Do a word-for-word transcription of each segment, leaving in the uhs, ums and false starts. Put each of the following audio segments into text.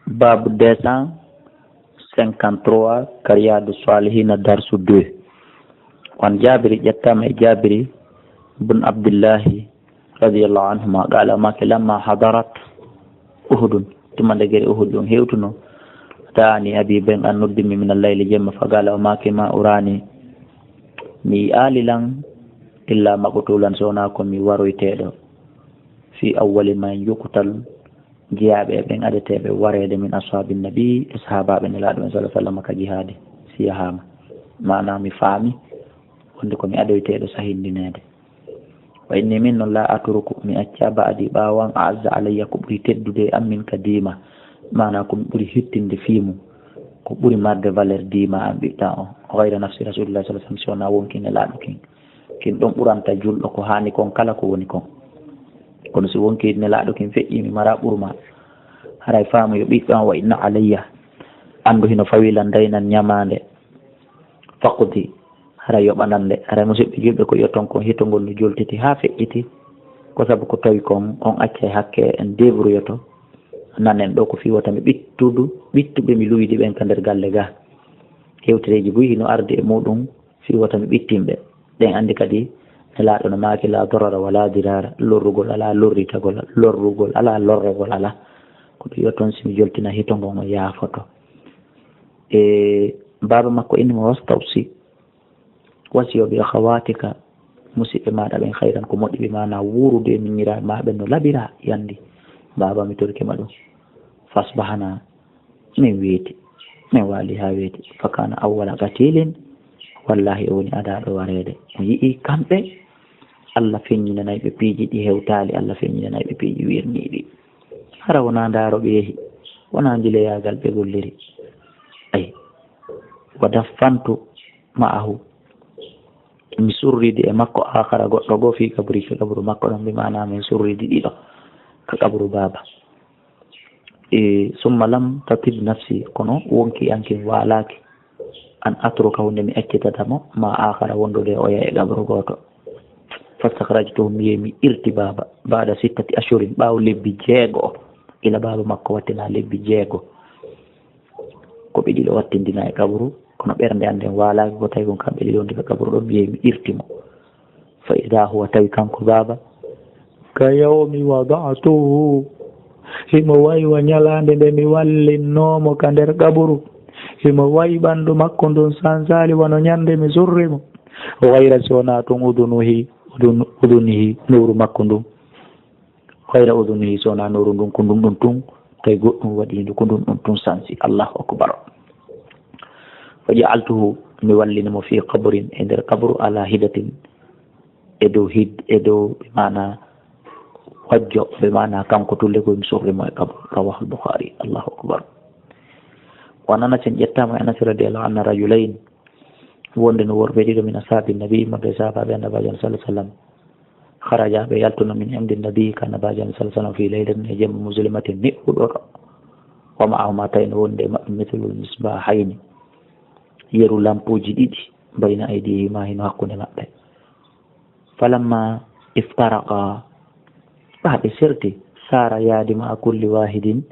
Babu deux cent cinquante-trois, ka Riyadu Salihina, darsu deux. Wan Jabiri, ƴettama e Jabiri bun Abdillahi radiyallahu anhuma, qala, o maaki, lamma hadarat Uhudun, tuma nde gere Uhud ɗum hewtuno, da'ani abi, ben an noddimi, min al-layli, jemma, fa qala, o maaki, ma urani, mi yi'aali lan, illa maqtulan, so wonaa ko mi waroyteeɗo, fi awwali man yuqtal, jiyaaɓe ɓen adeteeɓe wareede min ashaabi nabi, e sahaabaaɓe Nelaaɗo ɓen, sallallahu alaihi wasallam, ka jihaadi, si yahaama. Maanaa, mi faami wonde ko mi adoyteeɗo sahindineede. Wa inni, min non, la atruku, mi acca, ba'di, ɓaawo an, a'azza alayya, ko ɓuri teddude e an min ka diima, maanaa ko mi ɓuri hittinde fii mun, ko ɓuri marde valeur diima an ɓiɗɗo an on, ghayra nafsi Rasulillahi sallallahu alaihi wasallam, si wonaa wonki Nelaaɗo kin. Kin ɗon ɓuranta julɗo ko haani kon kala ko woni kon. Kono si wonki Nelaaɗo kin feƴƴii, mi mara ɓurma. Haray faamu yo ɓiɗɗo an, wa inna alayya, anndu hino fawi lan daynan ñamaande. Faqdi, haray yoɓanan nde. Haray musiɓɓe julɓe, ko yo ton kon hito ngol no joltiti haa feƴƴiti. Ko sabu ko tawi kon on accay hakke, en débrouilloto. Nanen ɗo ko fii wota mi ɓittudu, ɓittuɓe mi luwidi ɓen ka nder galle ga. Hewtereeji buy hino ardi e muɗum, fii wota mi ɓittin ɓe. Ɗen anndi kadi Nelaaɗo no maaki, la darara wala dirara, lorrugol alaa, lorritagol, lorrugol alaa, lorregol alaa. Ko ɗum yo ton si mi joltina hito ngon o yaafoto. E baaba makko inni mo, wastawsi, wasiyo bi akhawatika, musiɓɓe maaɗa ɓen, khayran, ko moƴƴi, bi maana wuurude e miñiraaɓe maa ɓen no laɓira, yandi. Baaba, mi torike ma ɗum. Fasbahana, min weeti, min waali haa weeti. Fakana awwala qatilin, wallahi, o woni adaaɗo wareede. O yi'i kamɓe, Allah feññinanay ɓe piiji ɗi hewtaali, Allah feññinanay ɓe piiji wirniiɗi. Hara wonaa ndaaro ɓe yehi, wonaa njileyaagal ɓe golliri. Ay, wa daffantu ma'ahu, mi surridi e makko, aakhara, goɗɗo goo, fii kabri, ka kaburu makko ɗon, bi maana min surridi ɗiɗo ka kaburu baaba. E, summa lam tatib nafsi, kono wonki an kin waalaaki, an atruka, hunde mi accitata mo, ma aakhara, wondude e oya e kaburu gooto. Fastakhrajtuhu, mi yehi mi irti baaba, ba'da sittati ashhurin, ɓaawo lebbi jeego, ila baaba makko wattinaa lebbi jeego. Ko ɓe ɗiɗo wattindina e kaburu, kono ɓernde an nden waalaaki, ko tawi kon kamɓe ɗiɗo wondi ka kaburu ɗon, mi yehi mi irti mo. Fa idaa huwa, tawi kanko baaba, ka yawmi wada'tuhu, himo wayi wa ñalaande nde mi wallinnoo mo ka nder kaburu. Himo wayi, ɓandu makko ndun sansaali wano ñande mi surri mo. Ghayra, si wonaa tun, udunuhi, udun-, udunihi, nowru makko ndun. Ghayra udunihi, so wonaa nowru ndun, ko ndun ɗon tun, tawi goɗɗum waɗi ndu, ko ndun ɗon tun sansi. Allahu akbar. Fa ja'altuhu, mi wallini mo, fi qabrin, e nder kabru, ala hidatin, e dow hid-, e dow, bi maana wajjo, bi maana kanko tulle ko mi surri mo e kabru. Rawahu al-Bukhari. Allahu akbar. Wa an Anas, en ƴettaama e Anas radiyallahu anhu, rajulayn, wonde no worɓe ɗiɗo min ashaabi nabi, immorde e sahaabaaɓe Annabaajo sallallahu alaihi wasallam. Kharaja, ɓe yaltuno, min indi nabi, ka Annabaajo sallallahu alaihi wasallam, fi laylatin, e jemma, muslimatin, niɓɓuɗo. Wa ma'ahuma, tawi no wonde e maɓɓe, mithlul misbahayni, yeru lampuuji ɗiɗi, bayna aydihima, hino hakkunde maɓɓe. Falamma iftaraqa, ɓaa ɓe serti, sara yaadi ma'a kulli wahidin,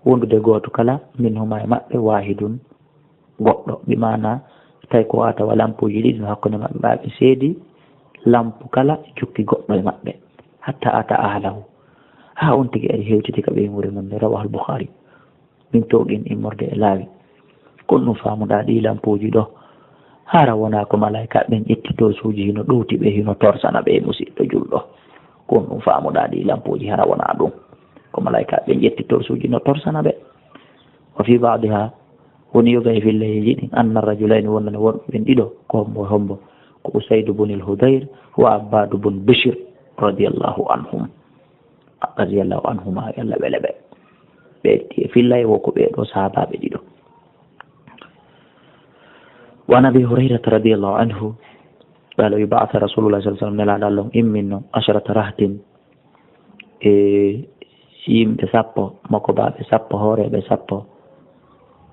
wondude gooto kala, minhuma, e maɓɓe, wahidun, goɗɗo. Bi maana, tawi ko a tawa lampuuji ɗiɗi no hakkunde maɓɓe, ɓaa ɓe seedi, lampu kala jukki goɗɗo e maɓɓe. Hatta ata ahlahu. Haa on tigi ari hewtiti ka ɓeynguure mum nde, rawahul Bukhari. Min tooɗin immorde e laawi. Kon ɗum faamuɗaa ɗii lampuuji ɗo. Hara wonaa ko malaayka ɓen ƴetti torsuuji hino ɗowti ɓe, hino torsana ɓe, musiɗɗo julɗo. Kon ɗum faamuɗaa ɗii lampuuji, hara wonaa ɗum. Ko malaayka ɓen ƴetti torsuuji no torsana ɓe. Wa fi ba'diha, woni yoga e filleeji ɗin, anna rajulayni, wonande worɓe ɓen ɗiɗo, ko hombo e hombo? Ko Usaydu bun al-Hudayr wa Abbadu bun Bishr, radiyallahu anhum. Radiyallahu anhuma, yo Allah wele ɓe. Ɓe ƴetti e fillay wo ko ɓee ɗoo sahaabaaɓe ɗiɗo. Wa an Abi Hurayrata radiyallahu anhu, qala, ba'atha Rasulullah sallallahu alaihi wasallam, Nelaaɗo Allah on imminno, asharata rahtin, e yimɓe sappo, mokobaaɓe sappo, hooreeɓe sappo,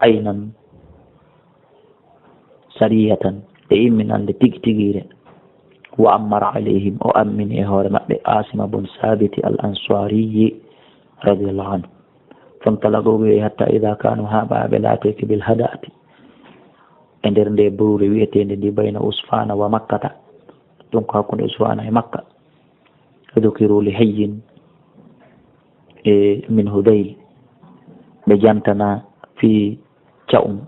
aynan, sariyatan, e imminande tigi tigiire. Wa ammara alayhim, o ammini e hoore maɓɓe Asima bun Sabiti al Ansariyi, radiyallahu anhu. Fantalaqu, ɓe yahi hatta ida kanu, haa ɓe laatii, bil hadaati, e nder nde buruure wi'eteende ndi, bayna Usfaana wa Makkata, ɗum ko hakkunde Usfaana e Makka. Dukiru li hayyin, e, min Hudayl, ɓe jantana fii ca'um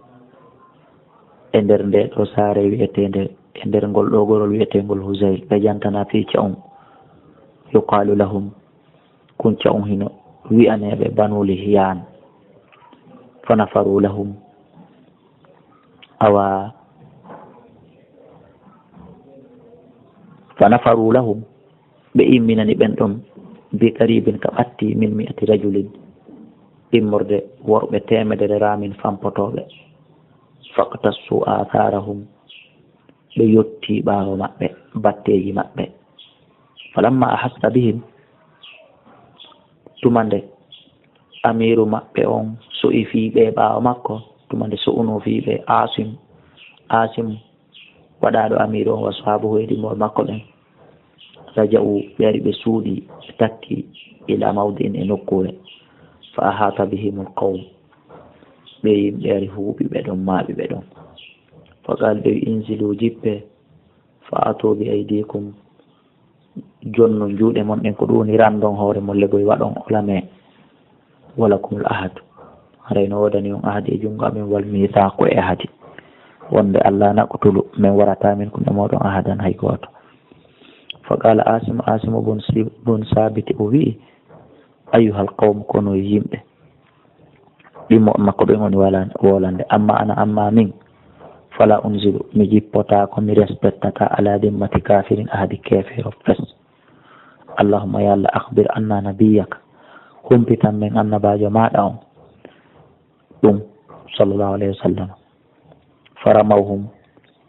e nder nde ɗo saare wi'eteende, e nder ngol ɗo gorol wi'eteengol Huzayl, ɓe jantana fii ca'um. Yuqaalu lahum, kun ca'um hino wi'aneeɓe Banu Lihyaan. Fa nafaru lahum, awa, fa nafaru lahum, ɓe imminani ɓen ɗon, bi qaribin, ka ɓatti, min mi'ati rajulin, immorde worɓe teemedere, raamin, fampotooɓe. Faqtassu athaarahum, ɓe yotti ɓaawo maɓɓe, batteeji maɓɓe. Falamma ahassa bihim, tuma nde amiiru maɓɓe on so'i fii ɓe ɓaawo makko, tuma nde so'unoo fii ɓe Aasim, Aasim waɗaaɗo amiiru on, wa ashaabuhu, e ɗimmoɓe makko ɓen, raja'u, ɓe ari ɓe suuɗi, ɓe takki, ila mawdi'in, e nokkuure, fa ahaata bihimul qawm, ɓe yimɓe ari huuɓi ɓe ɗon, maaɓi ɓe ɗon. Fa qaal, ɓe wi, inzilu, jippe, fa atu bi aydikum, jonnon juuɗe mon ɗen, ko ɗum woni ranndon hoore mon, legoy waɗon, olame, walakumul ahad, haray no woodani on ahadi e junngo amen, wal miisaaqu, e ahadi, wonde Alla naqtulu, men warataa minkum, e mooɗon, ahadan, hay gooto. Fa qaala Aasim, Aasimu bun Si-, bun Saabiti, o wi'i, ayyuhal qawmu, kono yimɓe, ɗimmo makko ɓen woni wala-, wolande. Amma ana, amma min, fala unzilu, mi jippotaako, mi respectata, ala dimmati kafirin, ahadi keefeero fes. Allahumma, ya Allah, akhbir anna nabiyyaka, humpitan men annabaajo maaɗa on, ɗum, sallallahu alayhi wa sallam. Faramawhum,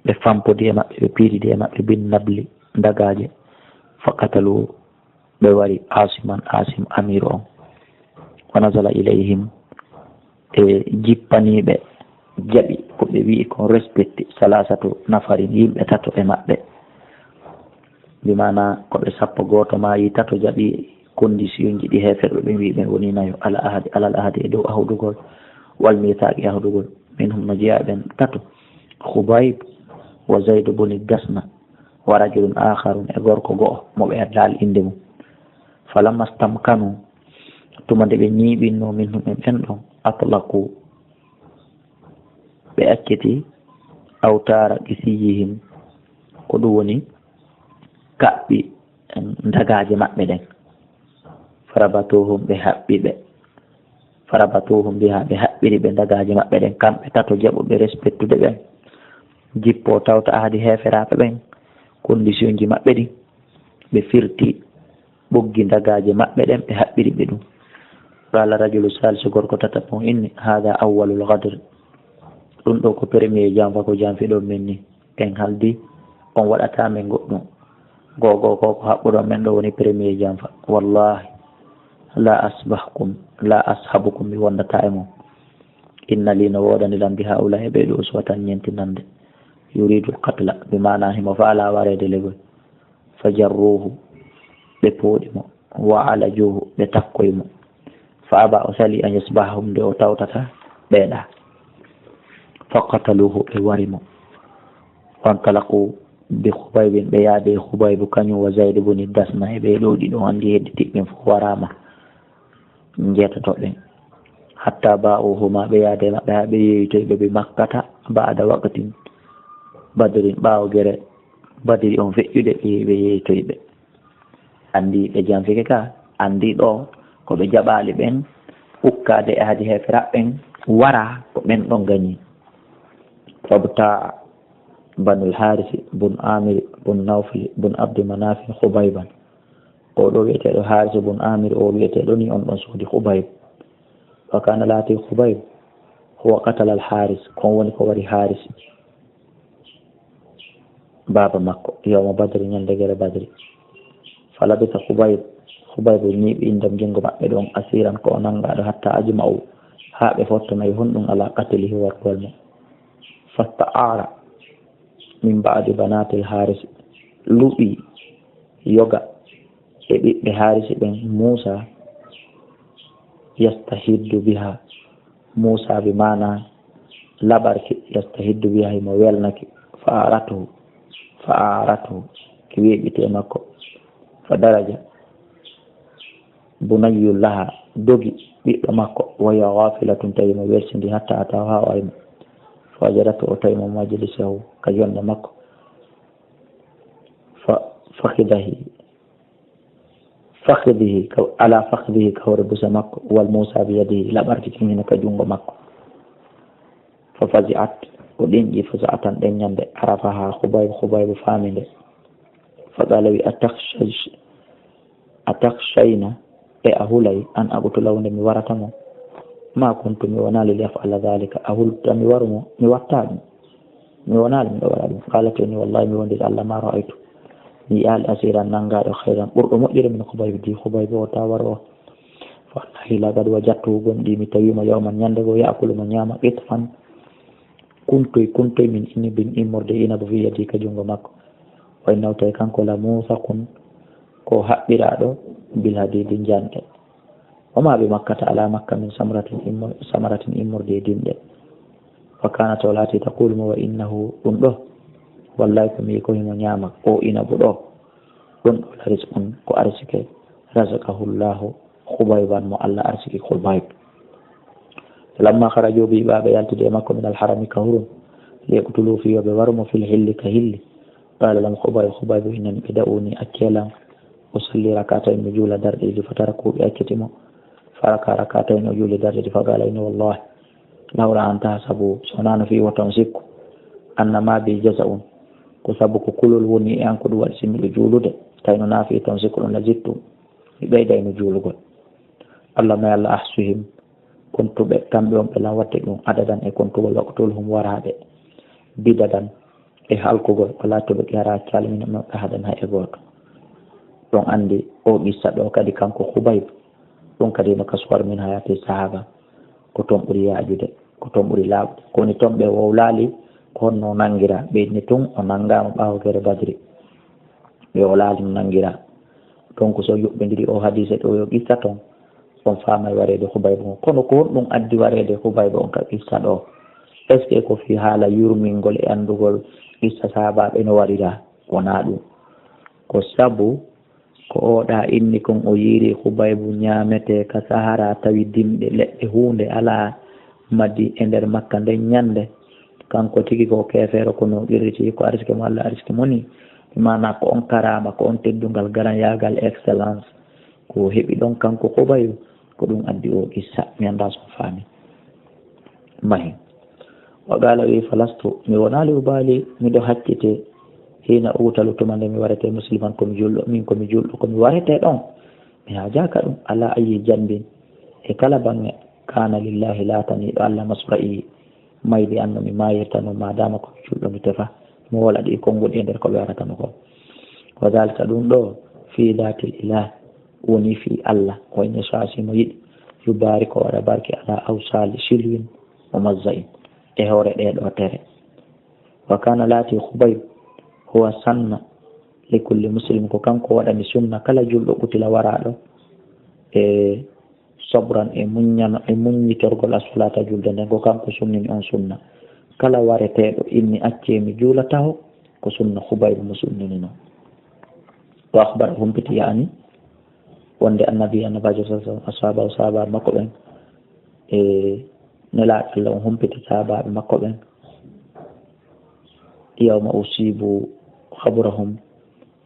ɓe fampodi e maɓɓe, ɓe piiridi e maɓɓe, bin nabli, dagaaje. Faqatalu, ɓe wari Asiman, Asim, amiiru on. Wa nazala ilayhim, e jippaniiɓe, jaɓi ko ɓe wi'i kon, respecti, salasatu nafarin, yimɓe tato e maɓɓe. Bi maana ko ɓe sappo, gooto maayi, tato jaɓi kondisiyonji ɗi heeferɓe ɓen wi'i ɓen woni nayo, ala ahadi, alal ahadi, e dow ahudugol, wal miisaaqi, ahudugol. Minhum, no jeyaa ɓen tato, Khubayb wa Zayd bun Dasna, wa rajulun akharun, e gorko go'o mo ɓe addaali innde mum. Falamma stamkanu, tuma nde ɓe ñiiɓinno, minhum, e ɓen ɗon, atlaqu, ɓe acciti, awtaara qisiyihim, ko ɗum woni kaɓɓi, em, dagaaje maɓɓe ɗen. Farabatuhum, ɓe haɓɓi ɓe. Farabatuhum biha, ɓe haɓɓiri ɓe dagaaje maɓɓe ɗen, kamɓe tato jaɓuɓe respectude ɓen. Jippo tawta ahadi heeferaaɓe ɓen, kondisiyonji maɓɓe ɗin, ɓe firti ɓoggi dagaaje maɓɓe ɗen, ɓe haɓɓiri ɓe ɗum. Qala rajulu salisu, gorko tataɓo on inni, hada awwalul ghadr. Ɗum ɗo ko premier janfa, ko janfiɗon men ni. En haldi, on waɗata men goɗɗum. Go, go, ko, ko haɓɓuɗon men ɗo woni premier janfa. Wallahi, la asbahkum, la ashabukum, mi wondata e mon. Inna li, no woodani lam, bi haula, e ɓe ɗo uswatan, ñentinande. Yuridul qatla, bi maana himo faala wareede legol. Fa jarruhu, ɓe pooɗi mo. Wa alajuhu, ɓe takkoyi mo. Fa aba, o sali, an yasbahahum, nde o tawtata ɓeeɗa. Fa qataluhu, ɓe wari mo. Fantalaqu bi Khubaybin, ɓe yaade e Khubaybu, kañum wa Zayd bun Dasna, e ɓe ɗo ɗiɗo anndi hedditiɓɓen fof waraama. Njeetoto ɓen. Hatta ba'uhuma, ɓe yaade maɓɓe haa ɓe yeeytoyi ɓe, bi Makkata ba'da waqtin Badrin, ɓaawo gere Badri on feƴƴude, ɓe, ɓe yeeytoyi ɓe. Anndi ɓe janfike ka, anndi ɗo ko ɓe jaɓaali ɓen ukkaade e hadi heeferaaɓe ɓen wara, ko ɓen ɗon gañi. Fabta'a Banul Harisi bun Amir bun Nawfali bun Abdi Manafin Khubayban. O ɗo wi'eteeɗo Haris bun Amir, o wi'eteeɗo ni on ɗon soodi Khubayb. Wa kana lati Khubayb huwa qatala al Haris, kon woni ko wari Haris, baaba makko, yawma Badri, ñande gere Badri. Falabisa Khubayb, Khubayb ñiiɓi indam junngo maɓɓe ɗon, asiran, ko o nanngaaɗo, hatta ajma'u, haa ɓe fottanoyi honɗum ala qatlihi, wargol mo. Fasta'ara min ba'di banatil Haris, luɓi yoga e ɓiɓɓe Harisi ɓen, Muusa, Yastahiddu biha, Muusa bi maana laɓarki, yastahiddu biha, himo welnaki, fa aratu, fa aratu, ki weeɓiti e makko, fa daraja, bunayyun laha, dogi ɓiɗɗo makko, wa hiya ghafilatun, tawi mo welsindi, hatta atahu, haa o ari mo. Fa wajadatu, o tawi mo majlisahu, ka jonde makko. Fa fakhidahi, fakhdihi, ka, ala fakhdihi, ka hoore buse makko, wal Musa bi yadihi, laɓarki kin hino ka jungo makko. Fa fazi'at, o ɗenƴi, fazi'atan, ɗenƴande, arafaha Khubayb, Khubayb faami nde. Fa qala, wi, atakhshay-, atakhshayna, e a hulay, an aqtulahu, nde mi warata mo? Ma kuntu, mi wonaali, li af'ala dhalika, a hulta mi waru mo, mi watta ɗum. Mi wonaali miɗo waɗa ɗum. Qalat, o inni, wallahi, mi wondiri Allah, ma ra'aytu, mi yi'aali, asiran, nangaaɗo, khayran, ɓurɗo moƴƴude, min Khubayb, di Khubayb o, ta waru o. Fa wallahi, laqad wajadtuhu, gonɗi mi tawi mo, yawman, ñande goo, ya'kulu, mo ñaama, qitfan, kuntoy, kuntoy, min inabin, immorde inabu, fi yadi, ka jungo makko. Wa innahu, tawi kanko, la muthaqun, ko haɓɓiraaɗo, bil hadidi, njamɗe. Wa ma bi Makkata, alaa Makka, min samratin, immo-, samaratin, immorde e dimɗe. Wa kanat, o laati, taqulu, mo, wa innahu, ɗum ɗo, wallahi, ko mi ko himo ñaama o inabu ɗo, ɗum ɗo, la rizqun, ko arsike, razaqahu Llahu Khubayban, mo Allah arsiki Khubayb. Lamma kharaju bi, ɓaaɓe yaltude e makko, min al harami, ka hurum, li yaqtulu fi, yo ɓe waru mo, fil hilli, ka hilli. Qala lahum Khubayb, Khubayb innani ɓe, da'uni, accee lan, usalli rak'atayn, mi juula darɗe ɗiɗi, fa taraku, ɓe acciti mo, fa raka rak'atayn, o juuli darɗe ɗiɗi, fa qala, inni, wallahi, lawla an tahsabu, so wonano fii woton sikku, anna ma bi jaza'un, ko sabu ko kulol woni e an, ko ɗum waɗi si miɗo juulude, tawi no na fii ton sikku ɗum, la zidtu, mi ɓeydayno juulugol. Allah ma, Allah, ahsuhum, kontuɓe, kamɓe on ɓe lan waɗde ɗum, adadan, e kontugol, waqtulhum, waraɓe, bidadan, e halkugol, wala tubqi, hara calmina maɓɓe, ahadan, hay e gooto. Ɗon anndi o qissa ɗo kadi kanko Khubayb, ɗum kadi no ka suwar min hayati sahaba, ko toon ɓuri yaajude, ko toon ɓuri laaɓude. Ko woni toon ɓe wowlaali ko honno o nanngira, ɓe inni tun o nanngaama ɓaawo gere Badri. Ɓe wowlaali no nanngira. Donc, so yuɓɓindiri o hadiise ɗo yo qissa toon, on faamay wareede Khubayb on. Kono ko honɗum addi wareede Khubayb on ka qissa ɗo? Est-ce que ko fii haala yurmingol e anndugol qissa sahaabaaɓe no warira? Wonaa ɗum. Ko sabu ko oɗa inni kon o yiiri Khubaybu ñaametee ka Sahara, tawi dimɗe leɗɗe huunde alaa Madi e nder Makka nden ñannde. Kanko tigi ko keefeero, kono o qirriti ko arsike mo Allah arsike mo ni. Maanaa ko on karaama, ko on teddungal, garanyaagal, excellence, ko o heɓi ɗon kanko Khubaybu, ko ɗum addi o qissa. Mi anndaa so on faami. Mahi. Wa qala, wi, falastu, mi wonaali, ubaali, miɗo hakkite, hina uqtalu, tuma nde mi warete, musliman, ko mi juulɗo, min ko mi juulɗo, ko mi warete ɗon. Mi haajaaka ɗum, ala ayyi janbin, e kala baŋŋe, kana lillahi, laataniiɗo Allah, masra'i, mayde an no mi maayirta no, ma dama ko mi juulɗo, mi tefa, mi woola ɗi konnguɗi e nder ko ɓe waɗata no kon. Wa dhalika, ɗum ɗo, fi dhatil ilah, woni fii Allah, wa in yasha, si mo yiɗi, yubarik, o waɗa barke, ala awsali silwin wa mazza'in, e hoore ɗee ɗoo tere. Wa kana, laati, Khubayb, huwa sanna li kulli muslim, ko kanko waɗani sunna kala juulɗo qutila waraaɗo, e sabran, e muññano, e muññitorgol as-salata, julde nden, ko kanko sunnini on sunna. Kala wareteeɗo inni accee mi juula taho, ko sunna Khubayb mo sunnini non. Wa akhbara, humpiti, yaani, wonde annabi, annabaajo sallallahu alaihi wasallam, ashaaba, o sahaabaaɓe makko ɓen, e nelaaɗo Allah on humpiti sahaabaaɓe makko ɓen, yawma usibu khaburahum,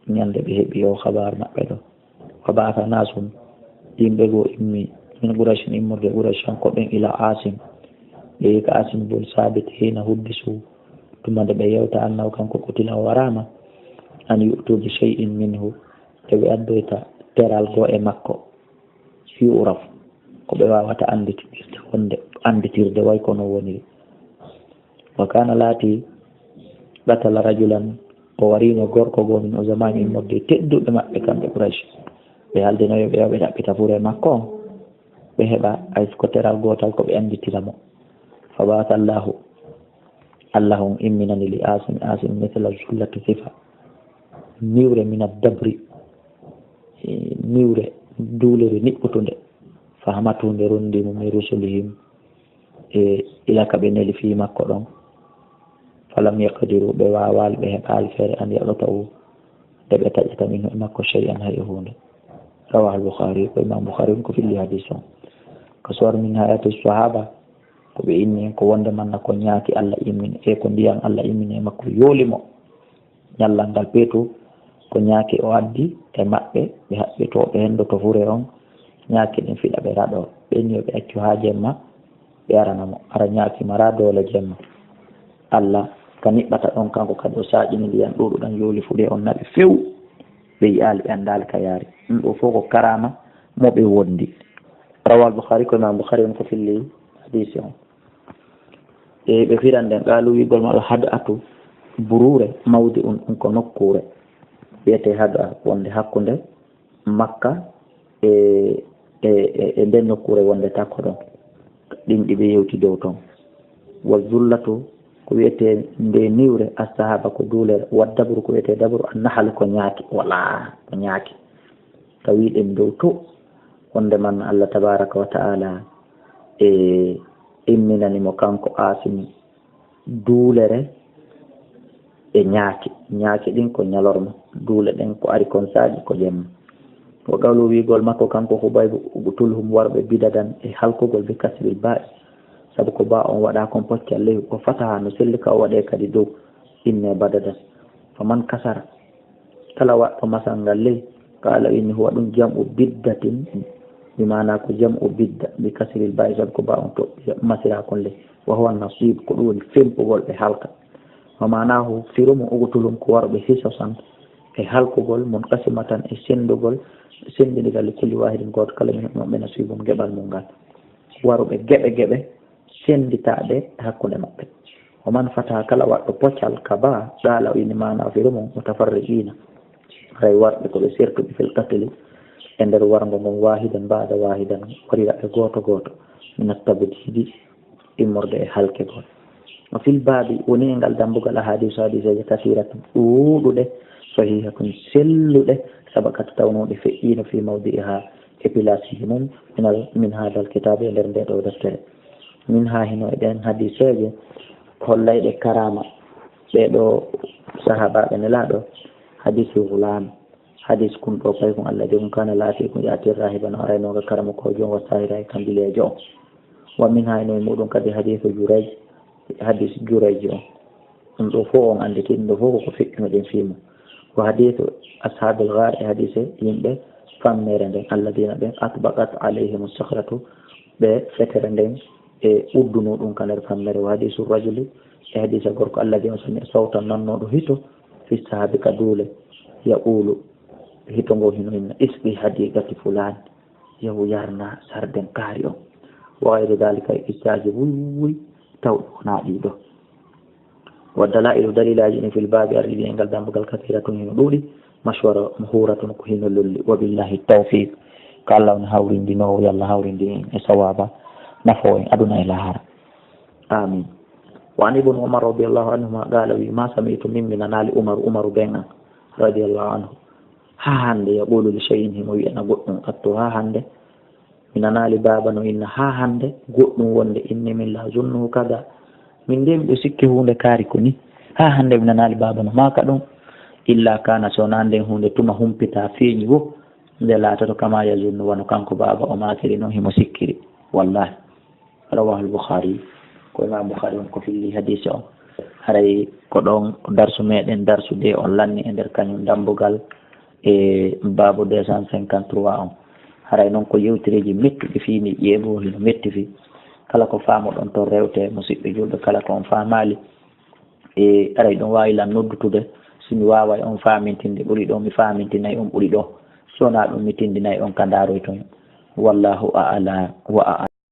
ñande ɓe heɓi o khabar maɓɓe ɗo. Wa ba'atha nasun, yimɓe goo immi, min Qurayshin, immorde Quraysh, kanko ɓen, ila Asim, ɓe yi ka Asim bun Sabit, hina huddisu, tuma nde ɓe yewta, annahu, kanko, qutila, o waraama, an yu'tu bi shay'in minhu, e ɓe addoyta teral goo e makko, yu'raf, ko ɓe waawata annditirde, wonde annditirde way kono woniri. Wa kana, laati, qatala rajulan, o wariino gorko goo, min uzama'ihim, immorde tedduɓe maɓɓe kamɓe Quraysh. Ɓe haldino yo ɓe, yo ɓe ɗaɓɓita fure makko on, ɓe heɓa hay ko teral gootal ko ɓe annditira mo. Fa ba'atha Allahu, Allah on imminani li Asim, Asim mithla zullati sifa, niwre min ad-dabri, e niwre duulere niɓɓutunde. Fahamatu nde ronndi mo min rusulihim, e ila ka ɓe neli fii makko ɗon. Falam yaqdiru, ɓe waawaali, ɓe heɓaali feere an yaɗotahu, nde ɓe taƴata minhu e makko shay'an hay e huunde. Rawahul Bukhari, ko Imam Bukhari on ko filli hadis on. Ka suwar min hayati sahaba, ko ɓe inni en ko wonde manna ko ñaaki Allah immini, e ko ndiyan Allah immini e makko yooli mo. Ñallal ngal peetu, ko ñaaki o addi e maɓɓe, ɓe haɓɓi to ɓe henndo to fure on, ñaaki ɗin fiɗa ɓe raɗo, ɓe inni yo ɓe accu haa jemma, ɓe arana mo, ara ñaaki mara doole jemma. Allah ka niɓɓata ɗon, kanko kadi o saaƴini ndiyan ɗuuɗuɗan yooli fuɗe on naɓi few, ɓe yi'aali, ɓe anndaali ka yaari. Ɗum ɗo fof ko karaama mo ɓe wondi. Rawal Bukhari, ko Imam Bukhari on ko filli hadisi on. E ɓe firan nden, qaalu, wi'gol maɓɓe, had'atu, buruure, mawdi'un, ɗum ko nokkuure, wiyetee had'a, wonde hakkunde Makka e, e, e, e nden nokkuure wonde takko ɗon, ɗin ɗi ɓe yewti dow ton. Wa zullatu, ko wiyetee nde niwre, as-sahaba, ko duulere, wa dabru, ko wiyetee dabru, an-nahal, ko ñaaki, wala, ko ñaaki. Tawi ɗen dow to, wonde man Allah tabaraka wa ta'ala e imminani mo kanko Asimi duulere e ñaaki. Ñaaki ɗin ko ñalorma, duule ɗen ko ari kon saaƴi ko jemma. Wa qawlu, wi'gol makko kanko Hubaybu, uqtulhum, warɓe bidadan e halkugol bi kasril ba'i, sabu ko ba on waɗa kon poccal ley, wa fataha no selli ka o waɗe kadi dow, inne badadan. Faman kasara, kala waɗɗo masal ngal ley, qala, inni huwa ɗum jam'u biddatin, bi maana ko jam'u bidda, bi kasril ba'i, sabu ko ba on to masira kon ley. Wa huwa nasib, ko ɗum woni fempugol ɓe halka. Wa maanahu, firu mo uqtulhum ko warɓe hisosan e halkugol, munqasimatan e senndugol, senndindigal li kulli wahidin gooto kala min maɓɓe nasibun geɓal mum ngal. Waruɓe geɓe geɓe, sennditaaɓe hakkunde maɓɓe. Wa man fataha, kala waɗɗo poccal ka ba, qala, o inni maana firu mum mutafarriqina, haray warɓe ko ɓe sertuɓe fil qatli, e nder warngo ngon, wahidan ba'da wahidan, warira ɓe gooto gooto, min at-tabdidi, immorde e halkegol. Wa fil babi, woni e ngal dambugal, ahadisu, hadiseeje, kasiratun, ɗuuɗuɗe, sahihatun, selluɗe, sabaqat, tawnooɗe feƴƴiino, fi mawdi'iha, e pilaasiiji mum, minal, min hadal kitaabi, e nder nde ɗo deftere. Min ha hino e ɗen hadiseeje hollayɗe karaama ɓee ɗo sahaabaaɓe Nelaaɗo, hadisu gulaam, hadis kun ɗo paykun, alladhi kun kana laati kun ya'ti rahiban, o arayno nga karamokoojo on, wa sahira e kambileejo on. Wa min ha hino e muɗum kadi hadisu Jurayj, hadis Jurayj on. Ɗum ɗo fof on annditi, ɗum ɗo fof ko ko feƴƴuno ɗen fii mum. Ko hadiisu ashaabil gaar e hadiise yimɓe fammere nden, alladina ɓen atbaqat alayhimu sahratu, ɓe fetere nden e udduno ɗum ka nder fammere. Wa hadiisu rajuli, e hadiisa gorko, alladi on sami sawtan nannooɗo hito, fi sahaabi ka duule, yaqulu, hito ngo hino inna, isqi hadiqati fulaan, yahu yarna sarden kaari on. Wa gayru dalika, e qissaaji wuy wuy, tawɗi wonaa ɗii ɗoo. Wa dalailu, dalilaaji ɗin, fil baabi, arɗi ɗin e ngal dambugal, kasiratun, hino ɗuuɗi, mashwara, muhuratun, ko hino lolli. Wa billahi tawfiq, ko Allah woni hawrindinoowo, yo Allah hawrindin en e sawaaba, nafoo en aduna e laahara. Amin. Wa an ibnu Umar radiyallahu anhuma qala, wi, ma sami'tu, min mi nanaali Umaru, Umaru ben an, radiyallahu anhu, haa hannde, yaqulu li shay'in, himo wi'ana goɗɗum, qattu, haa hannde, mi nanaali baaba no inna haa hannde goɗɗum wonde inni min la zunnuhu kada. Min de miɗo sikki huunde kaari ko ni. Haa hannde mi nanaali baaba no maaka ɗum. Illa kana, so wonaa nden huunde tuma humpita feeñi wo, nde laatoto kama yazunnu, wano kanko baaba o maakiri non himo sikkiri. Wallahi. Rawahul Bukhari. Ko Imam Bukhari on ko filli hadisi on. Haray ko ɗon darsu meɗen darsude on lanni e nder kañum dambugal e baabu deux cent cinquante-trois on. Haray noon ko yewtereeji mettuɗi fii mi ƴeeɓo hino metti fii. Kala ko faamuɗon toon rewte, musidɓe julɓe, kala ko on faamaali. E aray ɗum waawi lan noddutude, si mi waaway on faamintinde ɓuri ɗo, mi faamintinay on ɓuri ɗo. Si wonaa ɗum, mi tindinay on ka ndaaroyton. Wallahu a'la wa a'lam.